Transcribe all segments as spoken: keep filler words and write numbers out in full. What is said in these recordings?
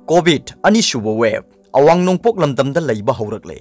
COVID ꯑꯅꯤꯁꯨꯕ wave ꯑꯋꯥꯡ ꯅꯣꯡꯄꯣꯛ ꯂꯝꯗꯝꯗ ꯂꯩꯕ ꯍꯧꯔꯛꯂꯦ꯫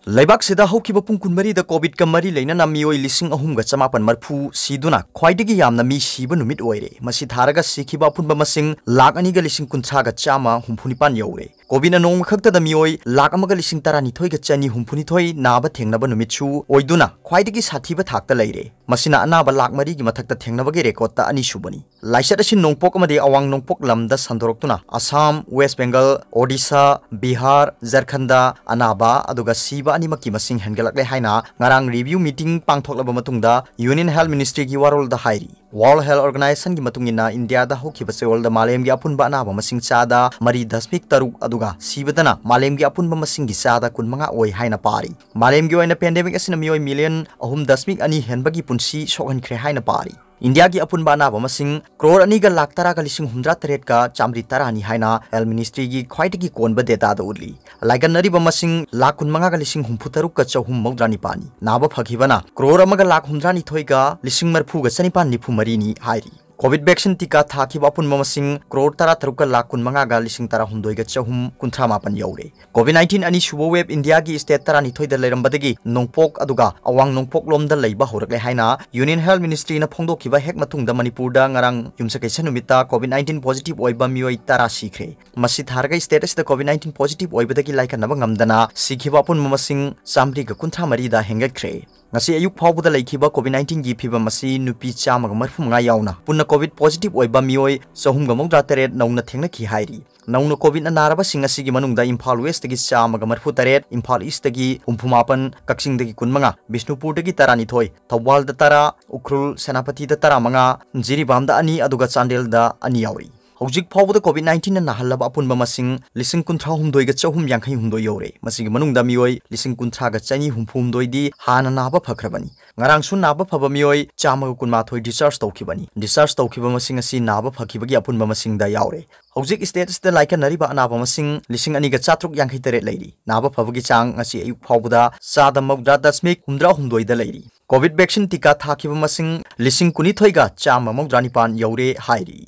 ꯂꯩꯕꯥꯛꯁꯤꯗ ꯍꯧꯈꯤꯕ ꯄꯨꯡ ꯀꯨꯟꯃꯔꯤꯗ COVIDꯀ ꯃꯔꯤ ꯂꯩꯅꯅ ꯃꯤꯑꯣꯏ ꯂꯤꯁꯤꯡ ꯑꯍꯨꯝꯒ ꯆꯃꯥꯄꯟ ꯃꯔꯐꯨ ꯁꯤꯗꯨꯅ ꯈ꯭ꯋꯥꯏꯗꯒꯤ ꯌꯥꯝꯅ ꯃꯤ ꯁꯤꯕ ꯅꯨꯃꯤꯠ ꯑꯣꯏꯔꯦ꯫ ꯃꯁꯤ ꯊꯥꯔꯒ ꯁꯤꯈꯤꯕ ꯑꯄꯨꯟꯕ ꯃꯁꯤꯡ ꯂꯥꯈ ꯑꯅꯤꯒ ꯂꯤꯁꯤꯡ ꯀꯨꯟꯊ꯭ꯔꯥꯒ ꯆꯥꯝꯃ ꯍꯨꯝꯐꯨ ꯅꯤꯄꯥꯟ ꯌꯧꯔꯦ꯫ COVIDꯅ ꯅꯣꯡꯃ ꯈꯛꯇꯗ ꯃꯤꯑꯣꯏ ꯂꯥꯈ ꯑꯃꯒ ꯂꯤꯁꯤꯡ ꯇꯔꯥꯅꯤꯊꯣꯏꯒ ꯆꯅꯤ ꯍꯨꯝꯐꯨ ꯅꯤꯊꯣꯏ ꯅꯥꯕ ꯊꯦꯡꯅꯕ ꯅꯨꯃꯤꯠꯁꯨ ꯑꯣꯏꯗꯨꯅ ꯈ꯭ꯋꯥꯏꯗꯒꯤ ꯁꯥꯊꯤꯕ ꯊꯥꯛꯇ ꯂꯩꯔꯦ꯫ ꯃꯁꯤꯅ ꯑꯅꯥꯕ ꯂꯥꯈ ꯃꯔꯤꯒꯤ ꯃꯊꯛꯇ ꯊꯦꯡꯅꯕꯒꯤ recordꯇ ꯑꯅꯤꯁꯨꯕꯅꯤ꯫ ꯂꯥꯏꯆꯠ ꯑꯁꯤ ꯅꯣꯡꯄꯣꯛ ꯑꯃꯗꯤ ꯑꯋꯥꯡ ꯅꯣꯡꯄꯣꯛ ꯂꯝꯗ ꯁꯟꯗꯣꯔꯛꯇꯨꯅ ꯑꯁꯥꯝ, ꯋꯦꯁ ꯕꯦꯡꯒꯜ, ꯑꯣꯗꯤꯁꯥ, ꯕꯤꯍꯥꯔ, ꯖꯔꯈꯟꯗ ꯑꯅꯥꯕ ꯑꯗꯨꯒ ꯁꯤꯕ ꯑꯅꯤꯃꯛꯀꯤ ꯃꯁꯤꯡ ꯍꯦꯟꯒꯠꯂꯛꯂꯦ ꯍꯥꯏꯅ ꯉꯔꯥꯡ review meeting ꯄꯥꯡꯊꯣꯛꯂꯕ ꯃꯇꯨꯡꯗ Union Health Ministryꯒꯤ ꯋꯥꯔꯣꯜꯗ ꯍꯥꯏꯔꯤ꯫ World Health Organizationꯒꯤ ꯃꯇꯨꯡ ꯏꯟꯅ ꯏꯟꯗꯤꯌꯥꯗ ꯍꯧꯈꯤꯕ ꯆꯌꯣꯜꯗ ꯃꯥꯂꯦꯝꯒꯤ ꯑꯄꯨꯟꯕ ꯑꯅꯥꯕ ꯃꯁꯤꯡ ꯆꯥꯗ ꯃꯔꯤ ꯗꯁꯃꯤꯛ ꯇꯔꯨꯛ ꯑꯗꯨꯒ ꯁꯤꯕꯗꯅ ꯃꯥꯂꯦꯝꯒꯤ ꯑꯄꯨꯟꯕ ꯃꯁꯤꯡꯒꯤ ꯆꯥꯗ ꯀꯨꯟꯃꯉꯥ ꯑꯣꯏ ꯍꯥꯏꯅ ꯄꯥꯔꯤ꯫ ꯃꯥꯂꯦꯝꯒꯤ ꯑꯣꯏꯅ pandemic ꯑꯁꯤꯅ ꯃꯤꯑꯣꯏ ꯃꯤꯂꯤꯌꯟ ꯑꯍꯨꯝ ꯗꯁꯃꯤꯛ ꯑꯅꯤ ꯍꯦꯟꯕꯒꯤ ꯄꯨꯟꯁꯤ ꯁꯣꯛꯍꯟꯈ꯭ꯔꯦ ꯍꯥꯏꯅ ꯄꯥꯔꯤ꯫ ꯏꯟꯗꯤꯌꯥꯒꯤ ꯑꯄꯨꯟꯕ ꯑꯅꯥꯕ ꯃꯁꯤꯡ ꯀ꯭ꯔꯣꯔ ꯑꯅꯤꯒ ꯂꯥꯈ ꯇꯔꯥꯒ ꯂꯤꯁꯤꯡ ꯍꯨꯝꯗ꯭ꯔꯥ ꯇꯔꯦꯠꯀ ꯆꯥꯃꯔꯤ ꯇꯔꯥꯅꯤ ꯍꯥꯏꯅ Health Ministryꯒꯤ ꯈ꯭ꯋꯥꯏꯗꯒꯤ ꯀꯣꯟꯕ dataꯗ ꯎꯠꯂꯤ꯫ ꯂꯥꯏꯀꯠꯅꯔꯤꯕ ꯃꯁꯤꯡ ꯂꯥꯈ ꯀꯨꯟꯃꯉꯥꯒ ꯂꯤꯁꯤꯡ ꯍꯨꯝꯐꯨ ꯇꯔꯨꯛꯀ ꯆꯍꯨꯝ ꯃꯧꯗ꯭ꯔꯥ ꯅꯤꯄꯥꯟꯅꯤ꯫ ꯅꯥꯕ ꯐꯈꯤꯕꯅ ꯀ꯭ꯔꯣꯔ ꯑꯃꯒ ꯂꯥꯈ ꯍꯨꯝꯗ꯭ꯔꯥꯅꯤꯊꯣꯏꯒ ꯂꯤꯁꯤꯡ ꯃꯔꯐꯨꯒ ꯆꯅꯤꯄꯥꯟ ꯅꯤꯐꯨ ꯃꯔꯤꯅꯤ ꯍꯥꯏꯔꯤ꯫ COVID vaccine ꯇꯤꯀꯥ ꯊꯥꯈꯤꯕ ꯑꯄꯨꯟꯕ ꯃꯁꯤꯡ ꯀ꯭ꯔꯣꯔ ꯇꯔꯥꯇꯔꯨꯛꯀ ꯂꯥꯈ ꯀꯨꯟꯃꯉꯥꯒ ꯂꯤꯁꯤꯡ ꯇꯔꯥꯍꯨꯝꯗꯣꯏꯒ ꯆꯍꯨꯝ ꯀꯨꯟꯊ꯭ꯔꯥ ꯃꯥꯄꯟ ꯌꯧꯔꯦ꯫ COVID nineteen ꯑꯅꯤꯁꯨꯕ wave ꯏꯟꯗꯤꯌꯥꯒꯤ state ꯇꯔꯥꯅꯤꯊꯣꯏꯗ ꯂꯩꯔꯝꯕꯗꯒꯤ ꯅꯣꯡꯄꯣꯛ ꯑꯗꯨꯒ ꯑꯋꯥꯡ ꯅꯣꯡꯄꯣꯛꯂꯣꯝꯗ ꯂꯩꯕ ꯍꯧꯔꯛꯂꯦ ꯍꯥꯏꯅ Union Health Ministryꯅ ꯐꯣꯡꯗꯣꯛꯈꯤꯕ ꯍꯦꯛ ꯃꯇꯨꯡꯗ ꯃꯅꯤꯄꯨꯔꯗ ꯉꯔꯥꯡ ꯌꯨꯝꯁꯀꯩꯁ ꯅꯨꯃꯤꯠꯇ COVID nineteen positive ꯑꯣꯏꯕ ꯃꯤꯑꯣꯏ ꯇꯔꯥ ꯁꯤꯈ꯭ꯔꯦ꯫ ꯃꯁꯤ ꯊꯥꯔꯒ state ꯑꯁꯤꯗ COVID nineteen positive ꯑꯣꯏꯕꯗꯒꯤ ꯂꯥꯏꯀꯠꯅꯕ ꯉꯝꯗꯅ ꯁꯤꯈꯤꯕ ꯑꯄꯨꯟꯕ ꯃꯁꯤꯡ ꯆꯥꯃꯔꯤꯒ ꯀꯨꯟꯊ꯭ꯔꯥ ꯃꯔꯤꯗ ꯍꯦꯟꯒꯠꯈ꯭ꯔꯦ꯫ ꯉꯁꯤ ꯑꯌꯨꯛ ꯐꯥꯎꯕꯗ ꯂꯩꯈꯤꯕ COVID nineteenꯒꯤ ꯐꯤꯕꯝ ꯑꯁꯤ ꯅꯨꯄꯤ ꯆꯥꯝꯃꯒ ꯃꯔꯐꯨ ꯃꯉꯥ ꯌꯥꯎꯅ ꯄꯨꯟꯅ COVID positive ꯑꯣꯏꯕ ꯃꯤꯑꯣꯏ ꯆꯍꯨꯝꯒ ꯃꯧꯗ꯭ꯔꯥ ꯇꯔꯦꯠ ꯅꯧꯅ ꯊꯦꯡꯅꯈꯤ ꯍꯥꯏꯔꯤ꯫ ꯅꯧꯅ COVIDꯅ ꯅꯥꯔꯕꯁꯤꯡ ꯑꯁꯤꯒꯤ ꯃꯅꯨꯡꯗ ꯏꯝꯐꯥꯜ Westꯇꯒꯤ ꯆꯥꯝꯃꯒ ꯃꯔꯐꯨ ꯇꯔꯦꯠ, ꯏꯝꯐꯥꯜ Eastꯇꯒꯤ ꯍꯨꯝꯐꯨ ꯃꯥꯄꯟ, ꯀꯛꯆꯤꯡꯗꯒꯤ ꯀꯨꯟꯃꯉꯥ, ꯕꯤꯁꯅꯨꯄꯨꯔꯗꯒꯤ ꯇꯔꯥꯅꯤꯊꯣꯏ, ꯊꯧꯕꯥꯜꯗ ꯇꯔꯥ, ꯎꯈ꯭ꯔꯨꯜ, ꯁꯦꯅꯥꯄꯇꯤꯗ ꯇꯔꯥꯃꯉꯥ, ꯖꯤꯔꯤꯕꯥꯝꯗ ꯑꯅꯤ, ꯑꯗꯨꯒ ꯆꯥꯟꯗꯦꯜꯗ ꯑꯅꯤ ꯌꯥꯎꯔꯤ꯫ ꯍꯧꯖꯤꯛ ꯐꯥꯎꯕꯗ COVID nineteenꯅ ꯅꯥꯍꯜꯂꯕ ꯑꯄꯨꯟꯕ ꯃꯁꯤꯡ ꯂꯤꯁꯤꯡ ꯀꯨꯟꯊ꯭ꯔꯥꯍꯨꯝꯗꯣꯏꯒ ꯆꯍꯨꯝ ꯌꯥꯡꯈꯩ ꯍꯨꯝꯗꯣꯏ ꯌꯧꯔꯦ꯫ ꯃꯁꯤꯒꯤ ꯃꯅꯨꯡꯗ ꯃꯤꯑꯣꯏ ꯂꯤꯁꯤꯡ ꯀꯨꯟꯊ꯭ꯔꯥꯒ ꯆꯅꯤ ꯍꯨꯝꯐꯨ ꯍꯨꯝꯗꯣꯏꯗꯤ ꯍꯥꯟꯅ ꯅꯥꯕ ꯐꯈ꯭ꯔꯕꯅꯤ꯫ ꯉꯔꯥꯡꯁꯨ ꯅꯥꯕ ꯐꯕ ꯃꯤꯑꯣꯏ ꯆꯥꯝꯃꯒ ꯀꯨꯟꯃꯥꯊꯣꯏ discharge ꯇꯧꯈꯤꯕꯅꯤ꯫ Discharge ꯇꯧꯈꯤꯕ ꯃꯁꯤꯡ ꯑꯁꯤ ꯅꯥꯕ ꯐꯈꯤꯕꯒꯤ ꯑꯄꯨꯟꯕ ꯃꯁꯤꯡꯗ ꯌꯥꯎꯔꯦ꯫ ꯍꯧꯖꯤꯛ state ꯑꯁꯤꯗ ꯂꯥꯏꯀꯠꯅꯔꯤꯕ ꯑꯅꯥꯕ ꯃꯁꯤꯡ ꯂꯤꯁꯤꯡ ꯑꯅꯤꯒ ꯆꯥꯇ꯭ꯔꯨꯛ ꯌꯥꯡꯈꯩ ꯇꯔꯦꯠ ꯂꯩꯔꯤ꯫ ꯅꯥꯕ ꯐꯕꯒꯤ ꯆꯥꯡ ꯉꯁꯤ ꯑꯌꯨꯛ ꯐꯥꯎꯕꯗ ꯆꯥꯗ ꯃꯧꯗ꯭ꯔꯥ ꯗꯁꯃꯤꯛ ꯍꯨꯝꯗ꯭ꯔꯥ ꯍꯨꯝꯗꯣꯏꯗ ꯂꯩꯔꯤ꯫ COVID vaccine ꯇꯤꯀꯥ ꯊꯥꯈꯤꯕ ꯃꯁꯤꯡ ꯂꯤꯁꯤꯡ ꯀꯨꯟꯅꯤꯊꯣꯏꯒ ꯆꯥꯝꯃ ꯃꯧꯗ꯭ꯔꯥ ꯅꯤꯄꯥꯟ ꯌꯧꯔꯦ ꯍꯥꯏꯔꯤ꯫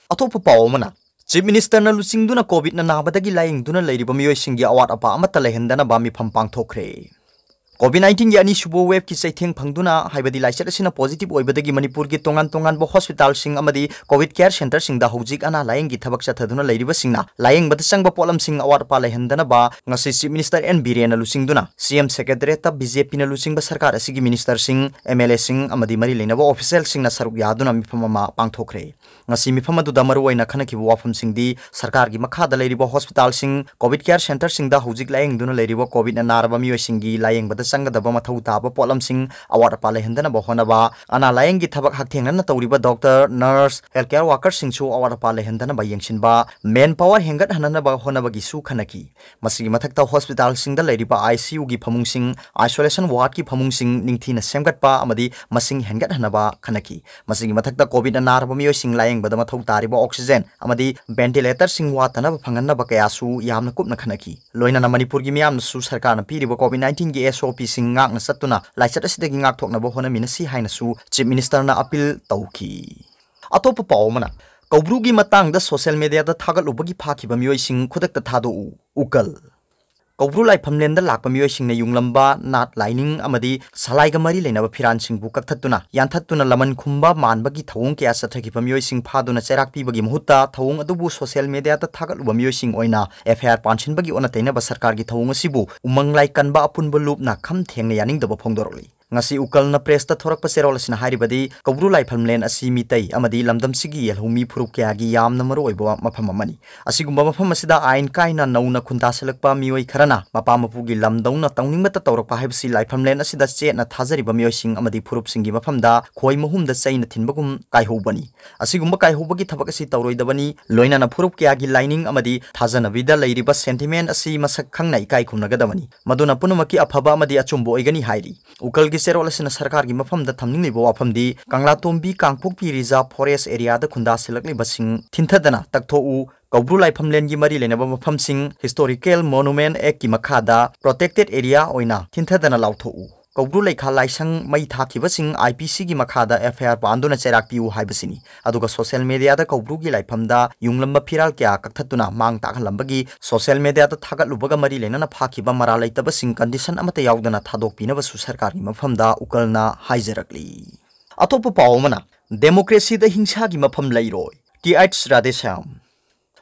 ꯑꯇꯣꯞꯄ ꯄꯥꯎ ꯑꯃꯅ, Chief Ministerꯅ ꯂꯨꯆꯤꯡꯗꯨꯅ COVID ꯅꯥꯕꯗꯒꯤ ꯂꯥꯌꯦꯡꯗꯨꯅ ꯂꯩꯔꯤꯕ ꯃꯤꯑꯣꯏꯁꯤꯡꯒꯤ ꯑꯋꯥꯠ ꯑꯄꯥ ꯑꯃꯠꯇ ꯂꯩꯍꯟꯗꯅꯕ ꯃꯤꯐꯝ ꯄꯥꯡꯊꯣꯛꯈ꯭ꯔꯦ꯫ COVID nineteen ꯒꯤ ꯑꯅꯤꯁꯨꯕ waveꯀꯤ ꯆꯩꯊꯦꯡ ꯐꯪꯗꯨꯅ, ꯍꯥꯏꯕꯗꯤ ꯂꯥꯏꯆꯠ ꯑꯁꯤꯅ positive ꯑꯣꯏꯕꯗꯒꯤ ꯃꯅꯤꯄꯨꯔꯒꯤ ꯇꯣꯉꯥꯟ ꯇꯣꯉꯥꯟꯕ hospitalꯁꯤꯡ ꯑꯃꯗꯤ COVID care centreꯁꯤꯡꯗ ꯍꯧꯖꯤꯛ ꯑꯅꯥ ꯂꯥꯌꯦꯡꯒꯤ ꯊꯕꯛ ꯆꯠꯊꯗꯨꯅ ꯂꯩꯔꯤꯕꯁꯤꯡꯅ ꯂꯥꯌꯦꯡꯕꯗ ꯆꯪꯕ ꯄꯣꯠꯂꯝꯁꯤꯡ ꯑꯋꯥꯠ ꯑꯄꯥ ꯂꯩꯍꯟꯗꯅꯕ ꯉꯁꯤ Chief Minister N ꯕꯤꯔꯦꯟꯅ ꯂꯨꯆꯤꯡꯗꯨꯅ CM Secretariatꯇ BJPꯅ ꯂꯨꯆꯤꯡꯕ ꯁꯔꯀꯥꯔ ꯑꯁꯤꯒꯤ ministerꯁꯤꯡ, MLAꯁꯤꯡ ꯑꯃꯗꯤ ꯃꯔꯤ ꯂꯩꯅꯕ officialꯁꯤꯡꯅ ꯁꯔꯨꯛ ꯌꯥꯗꯨꯅ ꯃꯤꯐꯝ ꯑꯃ ꯄꯥꯡꯊꯣꯛꯈ꯭ꯔꯦ꯫ ꯉꯁꯤ ꯃꯤꯐꯝ ꯑꯗꯨꯗ ꯃꯔꯨꯑꯣꯏꯅ ꯈꯟꯅꯈꯤꯕ ꯋꯥꯐꯝꯁꯤꯡꯗꯤ ꯁꯔꯀꯥꯔꯒꯤ ꯃꯈꯥꯗ ꯂꯩꯔꯤꯕ hospitalꯁꯤꯡ, COVID care centreꯁꯤꯡꯗ ꯍꯧꯖꯤꯛ ꯂꯥꯌꯦꯡꯗꯨꯅ ꯂꯩꯔꯤꯕ COVID ꯅꯥꯔꯕ ꯃꯤꯑꯣꯏꯁꯤꯡꯒꯤ ꯂꯥꯌꯦꯡꯕꯗ ꯆꯪꯒꯗꯕ ꯃꯊꯧ ꯇꯥꯕ ꯄꯣꯠꯂꯝꯁꯤꯡ ꯑꯋꯥꯠ ꯑꯄꯥ ꯂꯩꯍꯟꯗꯅꯕ ꯍꯣꯠꯅꯕ, ꯑꯅꯥ ꯂꯥꯌꯦꯡꯒꯤ ꯊꯕꯛ ꯍꯛꯊꯦꯡꯅꯅ ꯇꯧꯔꯤꯕ doctor, nurse, healthcare workerꯁꯤꯡꯁꯨ ꯑꯋꯥꯠ ꯑꯄꯥ ꯂꯩꯍꯟꯗꯅꯕ ꯌꯦꯡꯁꯤꯟꯕ, manpower ꯍꯦꯟꯒꯠꯍꯟꯅꯕ ꯍꯣꯠꯅꯕꯒꯤꯁꯨ ꯈꯟꯅꯈꯤ꯫ ꯃꯁꯤꯒꯤ ꯃꯊꯛꯇ hospitalꯁꯤꯡꯗ ꯂꯩꯔꯤꯕ ICUꯒꯤ ꯐꯃꯨꯡꯁꯤꯡ, isolation wardꯀꯤ ꯐꯃꯨꯡꯁꯤꯡ ꯅꯤꯡꯊꯤꯅ ꯁꯦꯝꯒꯠꯄ ꯑꯃꯗꯤ ꯃꯁꯤꯡ ꯍꯦꯟꯒꯠꯍꯟꯅꯕ ꯈꯟꯅꯈꯤ꯫ ꯃꯁꯤꯒꯤ ꯃꯊꯛꯇ COVID ꯅꯥꯔꯕ ꯃꯤꯑꯣꯏꯁꯤꯡ ꯂꯥꯌꯦꯡꯕꯗ ꯃꯊꯧ ꯇꯥꯔꯤꯕ oxygen ꯑꯃꯗꯤ ventilatorꯁꯤꯡ ꯋꯥꯠꯇꯅꯕ ꯐꯪꯍꯟꯅꯕ ꯀꯌꯥꯁꯨ ꯌꯥꯝꯅ ꯀꯨꯞꯅ ꯈꯟꯅꯈꯤ꯫ ꯂꯣꯏꯅꯅ ꯃꯅꯤꯄꯨꯔꯒꯤ ꯃꯤꯌꯥꯝꯅꯁꯨ ꯁꯔꯀꯥꯔꯅ ꯄꯤꯔꯤꯕ COVID nineteenꯒꯤ SOPꯁꯤꯡ ꯉꯥꯛꯅ ꯆꯠꯇꯨꯅ ꯂꯥꯏꯆꯠ ꯑꯁꯤꯗꯒꯤ ꯉꯥꯛꯊꯣꯛꯅꯕ ꯍꯣꯠꯅꯃꯤꯟꯅꯁꯤ ꯍꯥꯏꯅꯁꯨ Chief Ministerꯅ appeal ꯇꯧꯈꯤ꯫ ꯑꯇꯣꯞꯄ ꯄꯥꯎ ꯑꯃꯅ, ꯀꯧꯕ꯭ꯔꯨꯒꯤ ꯃꯇꯥꯡꯗ social mediaꯗ ꯊꯥꯒꯠꯂꯨꯕꯒꯤ ꯐꯥꯈꯤꯕ ꯃꯤꯑꯣꯏꯁꯤꯡ ꯈꯨꯗꯛꯇ ꯊꯥꯗꯣꯛꯎ, ꯎꯀꯜ꯫ ꯀꯧꯕ꯭ꯔꯨ ꯂꯥꯏꯐꯝꯂꯦꯟꯗ ꯂꯥꯛꯄ ꯃꯤꯑꯣꯏꯁꯤꯡꯅ ꯌꯨꯡꯂꯝꯕ ꯅꯥꯠ ꯂꯥꯏꯅꯤꯡ ꯑꯃꯗꯤ ꯁꯂꯥꯏꯒ ꯃꯔꯤ ꯂꯩꯅꯕ ꯐꯤꯔꯥꯟꯁꯤꯡꯕꯨ ꯀꯛꯊꯠꯇꯨꯅ, ꯌꯥꯟꯊꯠꯇꯨꯅ ꯂꯃꯟ ꯈꯨꯝꯕ ꯃꯥꯟꯕꯒꯤ ꯊꯧꯑꯣꯡ ꯀꯌꯥ ꯆꯠꯊꯈꯤꯕ ꯃꯤꯑꯣꯏꯁꯤꯡ ꯐꯥꯗꯨꯅ ꯆꯩꯔꯥꯛ ꯄꯤꯕꯒꯤ ꯃꯍꯨꯠꯇ ꯊꯧꯑꯣꯡ ꯑꯗꯨꯕꯨ social mediaꯗ ꯊꯥꯒꯠꯂꯨꯕ ꯃꯤꯑꯣꯏꯁꯤꯡ ꯑꯣꯏꯅ FIR ꯄꯥꯟꯁꯤꯟꯕꯒꯤ ꯑꯣꯟꯅ ꯇꯩꯅꯕ ꯁꯔꯀꯥꯔꯒꯤ ꯊꯧꯑꯣꯡ ꯑꯁꯤꯕꯨ ꯎꯃꯪ ꯂꯥꯏ ꯀꯟꯕ ꯑꯄꯨꯟꯕ ꯂꯨꯞꯅ ꯈꯝ ꯊꯦꯡꯅ ꯌꯥꯅꯤꯡꯗꯕ ꯐꯣꯡꯗꯣꯔꯛꯂꯤ꯫ ꯉꯁꯤ ꯎꯀꯜꯅ pressꯇ ꯊꯣꯔꯛꯄ ꯆꯦꯔꯣꯜ ꯑꯁꯤꯅ ꯍꯥꯏꯔꯤꯕꯗꯤ, ꯀꯧꯕ꯭ꯔꯨ ꯂꯥꯏꯐꯝꯂꯦꯟ ꯑꯁꯤ ꯃꯤꯇꯩ ꯑꯃꯗꯤ ꯂꯝꯗꯝꯁꯤꯒꯤ ꯌꯦꯜꯍꯧꯃꯤ ꯐꯨꯔꯨꯞ ꯀꯌꯥꯒꯤ ꯌꯥꯝꯅ ꯃꯔꯨꯑꯣꯏꯕ ꯃꯐꯝ ꯑꯃꯅꯤ꯫ ꯑꯁꯤꯒꯨꯝꯕ ꯃꯐꯝ ꯑꯁꯤꯗ ꯑꯥꯏꯟ ꯀꯥꯏꯅ ꯅꯧꯅ ꯈꯨꯟꯗꯥꯁꯤꯜꯂꯛꯄ ꯃꯤꯑꯣꯏ ꯈꯔꯅ ꯃꯄꯥ ꯃꯄꯨꯒꯤ ꯂꯝꯗꯧꯅ ꯇꯧꯅꯤꯡꯕꯇ ꯇꯧꯔꯛꯄ ꯍꯥꯏꯕꯁꯤ ꯂꯥꯏꯐꯝꯂꯦꯟ ꯑꯁꯤꯗ ꯆꯦꯠꯅ ꯊꯥꯖꯔꯤꯕ ꯃꯤꯑꯣꯏꯁꯤꯡ ꯑꯃꯗꯤ ꯐꯨꯔꯨꯞꯁꯤꯡꯒꯤ ꯃꯐꯝꯗ ꯈꯣꯏ ꯃꯍꯨꯝꯗ ꯆꯩꯅ ꯊꯤꯟꯕꯒꯨꯝ ꯀꯥꯏꯍꯧꯕꯅꯤ꯫ ꯑꯁꯤꯒꯨꯝꯕ ꯀꯥꯏꯍꯧꯕꯒꯤ ꯊꯕꯛ ꯑꯁꯤ ꯇꯧꯔꯣꯏꯗꯕꯅꯤ꯫ ꯂꯣꯏꯅꯅ ꯐꯨꯔꯨꯞ ꯀꯌꯥꯒꯤ ꯂꯥꯏꯅꯤꯡ ꯑꯃꯗꯤ ꯊꯥꯖꯅꯕꯤꯗ ꯂꯩꯔꯤꯕ sentiment ꯑꯁꯤ ꯃꯁꯛ ꯈꯪꯅ ꯏꯀꯥꯏ ꯈꯨꯝꯅꯒꯗꯕꯅꯤ꯫ ꯃꯗꯨꯅ ꯄꯨꯝꯅꯃꯛꯀꯤ ꯑꯐꯕ ꯑꯃꯗꯤ ꯑꯆꯨꯝꯕ ꯑꯣꯏꯒꯅꯤ ꯍꯥꯏꯔꯤ꯫ ꯎꯀꯜꯒꯤ ꯆꯦꯔꯣꯜ ꯑꯁꯤꯅ ꯁꯔꯀꯥꯔꯒꯤ ꯃꯐꯝꯗ ꯊꯝꯅꯤꯡꯂꯤꯕ ꯋꯥꯐꯝꯗꯤ, ꯀꯪꯂꯥꯇꯣꯝꯕꯤ ꯀꯥꯡꯄꯣꯛꯄꯤ reserve forest areaꯗ ꯈꯨꯟꯗꯥꯁꯤꯜꯂꯛꯂꯤꯕꯁꯤꯡ ꯊꯤꯟꯊꯗꯅ ꯇꯛꯊꯣꯛꯎ, ꯀꯧꯕ꯭ꯔꯨ ꯂꯥꯏꯐꯝꯂꯦꯟꯒꯤ ꯃꯔꯤ ꯂꯩꯅꯕ ꯃꯐꯝꯁꯤꯡ Historical Monument Actꯀꯤ ꯃꯈꯥꯗ protected area ꯑꯣꯏꯅ ꯊꯤꯟꯊꯗꯅ ꯂꯥꯎꯊꯣꯛꯎ꯫ ꯀꯧꯕ꯭ꯔꯨ ꯂꯩꯈꯥ ꯂꯥꯏꯁꯪ ꯃꯩ ꯊꯥꯈꯤꯕꯁꯤꯡ I P C ꯒꯤ ꯃꯈꯥꯗ F I R ꯄꯥꯟꯗꯨꯅ ꯆꯩꯔꯥꯛ ꯄꯤꯌꯨ ꯍꯥꯏꯕꯁꯤꯅꯤ꯫ ꯑꯗꯨꯒ social media ꯗ ꯀꯧꯕ꯭ꯔꯨꯒꯤ ꯂꯥꯏꯐꯝꯗ ꯌꯨꯡꯂꯝꯕ ꯐꯤꯔꯥꯜ ꯀꯌꯥ ꯀꯛꯊꯠꯇꯨꯅ ꯃꯥꯡ ꯇꯥꯛꯍꯜꯂꯝꯕꯒꯤ social media ꯗ ꯊꯥꯒꯠꯂꯨꯕꯒ ꯃꯔꯤ ꯂꯩꯅꯅ ꯐꯥꯈꯤꯕ ꯃꯔꯥꯜ ꯂꯩꯇꯕꯁꯤꯡ condition ꯑꯃꯠꯇ ꯌꯥꯎꯗꯅ ꯊꯥꯗꯣꯛꯄꯤꯅꯕꯁꯨ ꯁꯔꯀꯥꯔꯒꯤ ꯃꯐꯝꯗ ꯎꯀꯜꯅ ꯍꯥꯏꯖꯔꯛꯂꯤ꯫ ꯑꯇꯣꯞꯄ ꯄꯥꯎ ꯑꯃꯅ, democracy ꯗ ꯍꯤꯡꯁꯥꯒꯤ ꯃꯐꯝ ꯂꯩꯔꯣꯏ, T H ꯔꯥꯙꯦꯁ꯭ꯌꯥꯝ꯫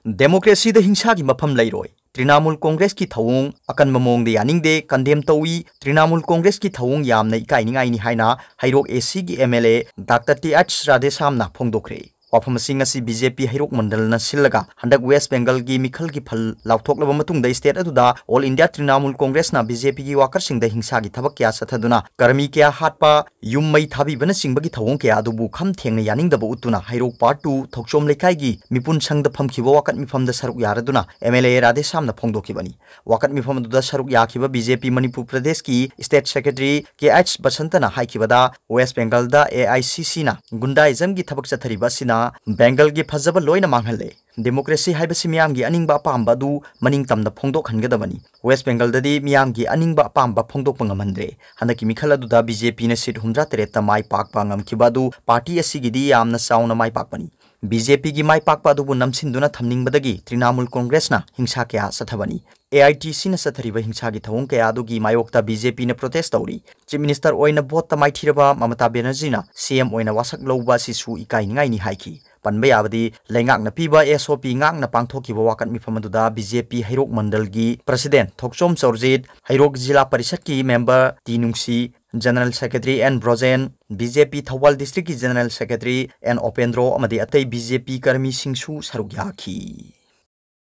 Democracy ꯗ ꯍꯤꯡꯁꯥꯒꯤ ꯃꯐꯝ ꯂꯩꯔꯣꯏ꯫ ꯇ꯭ꯔꯤꯅꯥꯃꯨꯜ ꯀꯣꯡꯒ꯭ꯔꯦꯁꯀꯤ ꯊꯧꯑꯣꯡ ꯑꯀꯟꯕ ꯃꯑꯣꯡꯗ ꯌꯥꯅꯤꯡꯗꯦ, condemn ꯇꯧꯏ꯫ ꯇ꯭ꯔꯤꯅꯥꯃꯨꯜ ꯀꯣꯡꯒ꯭ꯔꯦꯁꯀꯤ ꯊꯧꯑꯣꯡ ꯌꯥꯝꯅ ꯏꯀꯥꯏꯅꯤꯡꯉꯥꯏꯅꯤ ꯍꯥꯏꯅ ꯍꯩꯔꯣꯛ A C ꯒꯤ M L A Doctor T H ꯔꯥꯙꯦꯁ꯭ꯌꯥꯝꯅ ꯐꯣꯡꯗꯣꯛꯈ꯭ꯔꯦ꯫ ꯋꯥꯐꯝ ꯑꯁꯤ ꯉꯁꯤ B J P ꯍꯩꯔꯣꯛ ꯃꯟꯗꯜꯅ ꯁꯤꯜꯂꯒ ꯍꯟꯗꯛ West Bengal ꯒꯤ ꯃꯤꯈꯜꯒꯤ ꯐꯜ ꯂꯥꯎꯊꯣꯛꯂꯕ ꯃꯇꯨꯡꯗ state ꯑꯗꯨꯗ All India Trinamool Congress ꯅ B J P ꯒꯤ worker ꯁꯤꯡꯗ ꯍꯤꯡꯁꯥꯒꯤ ꯊꯕꯛ ꯀꯌꯥ ꯆꯠꯊꯗꯨꯅ ꯀꯔꯃꯤ ꯀꯌꯥ ꯍꯥꯠꯄ, ꯌꯨꯝ ꯃꯩ ꯊꯥꯕꯤꯕꯅꯆꯤꯡꯕꯒꯤ ꯊꯧꯑꯣꯡ ꯀꯌꯥ ꯑꯗꯨꯕꯨ ꯈꯝ ꯊꯦꯡꯅ ꯌꯥꯅꯤꯡꯗꯕ ꯎꯠꯇꯨꯅ ꯍꯩꯔꯣꯛ Part two ꯊꯧꯆꯣꯝ ꯂꯩꯀꯥꯏꯒꯤ ꯃꯤꯄꯨꯟ ꯁꯪꯗ ꯐꯝꯈꯤꯕ ꯋꯥꯀꯠ ꯃꯤꯐꯝꯗ ꯁꯔꯨꯛ ꯌꯥꯔꯗꯨꯅ M L A ꯔꯥꯙꯦꯁ꯭ꯌꯥꯝꯅ ꯐꯣꯡꯗꯣꯛꯈꯤꯕꯅꯤ꯫ ꯋꯥꯀꯠ ꯃꯤꯐꯝ ꯑꯗꯨꯗ ꯁꯔꯨꯛ ꯌꯥꯈꯤꯕ B J P ꯃꯅꯤꯄꯨꯔ ꯄ꯭ꯔꯗꯦꯁꯀꯤ state secretary K H ꯕꯁꯟꯇꯅ ꯍꯥꯏꯈꯤꯕꯗ, West Bengal the A I C C ꯅ ꯒꯨꯟꯗꯥꯏꯖꯝꯒꯤ ꯊꯕꯛ ꯆꯠꯊꯔꯤꯕ ꯑꯁꯤꯅ Bengal ꯒꯤ ꯐꯖꯕ ꯂꯣꯏꯅ ꯃꯥꯡꯍꯜꯂꯦ꯫ Democracy ꯍꯥꯏꯕꯁꯤ ꯃꯤꯌꯥꯝꯒꯤ ꯑꯅꯤꯡꯕ ꯑꯄꯥꯝꯕ ꯑꯗꯨ ꯃꯅꯤꯡ ꯇꯝꯅ ꯐꯣꯡꯗꯣꯛꯍꯟꯒꯗꯕꯅꯤ꯫ West Bengal ꯗꯗꯤ ꯃꯤꯌꯥꯝꯒꯤ ꯑꯅꯤꯡꯕ ꯑꯄꯥꯝꯕ ꯐꯣꯡꯗꯣꯛꯄ ꯉꯝꯍꯟꯗ꯭ꯔꯦ꯫ ꯍꯟꯗꯛꯀꯤ ꯃꯤꯈꯜ ꯑꯗꯨꯗ B J P ꯅ seat ꯍꯨꯝꯗ꯭ꯔꯥ ꯇꯔꯦꯠꯇ ꯃꯥꯏ ꯄꯥꯛꯄ ꯉꯝꯈꯤꯕ ꯑꯗꯨ party ꯑꯁꯤꯒꯤꯗꯤ ꯌꯥꯝꯅ ꯆꯥꯎꯅ ꯃꯥꯏ ꯄꯥꯛꯄꯅꯤ꯫ B J P ꯒꯤ ꯃꯥꯏ ꯄꯥꯛꯄ ꯑꯗꯨꯕꯨ ꯅꯝꯁꯤꯟꯗꯨꯅ ꯊꯝꯅꯤꯡꯕꯗꯒꯤ Trinamool Congress ꯅ ꯍꯤꯡꯁꯥ ꯀꯌꯥ ꯆꯠꯊꯕꯅꯤ꯫ A I T C ꯅ ꯆꯠꯊꯔꯤꯕ ꯍꯤꯡꯁꯥꯒꯤ ꯊꯧꯑꯣꯡ ꯀꯌꯥ ꯑꯗꯨꯒꯤ ꯃꯥꯌꯣꯛꯇ B J P ꯅ protest ꯇꯧꯔꯤ꯫ Chief Minister ꯑꯣꯏꯅ vote ꯇ ꯃꯥꯏꯊꯤꯔꯕ ꯃꯃꯇꯥ ꯕꯦꯅꯔꯖꯤꯅ C M ꯑꯣꯏꯅ ꯋꯥꯁꯛ ꯂꯧꯕ ꯑꯁꯤꯁꯨ ꯏꯀꯥꯏꯅꯤꯡꯉꯥꯏꯅꯤ ꯍꯥꯏꯈꯤ꯫ ꯄꯟꯕ ꯌꯥꯕꯗꯤ, ꯂꯩꯉꯥꯛꯅ ꯄꯤꯕ S O P ꯉꯥꯛꯅ ꯄꯥꯡꯊꯣꯛꯈꯤꯕ ꯋꯥꯀꯠ ꯃꯤꯐꯝ ꯑꯗꯨꯗ B J P ꯍꯩꯔꯣꯛ ꯃꯟꯗꯜꯒꯤ president ꯊꯣꯛꯆꯣꯝ ꯆꯧꯔꯖꯤꯠ, ꯍꯩꯔꯣꯛ ꯖꯤꯂꯥ ꯄꯔꯤꯁꯠꯀꯤ member ꯇꯤ ꯅꯨꯡꯁꯤ, General Secretary N Brojen, B J P Thoubal district ꯀꯤ General Secretary N ꯑꯣꯄꯦꯟꯗ꯭ꯔꯣ ꯑꯃꯗꯤ ꯑꯇꯩ B J P ꯀꯔꯃꯤꯁꯤꯡꯁꯨ ꯁꯔꯨꯛ ꯌꯥꯈꯤ꯫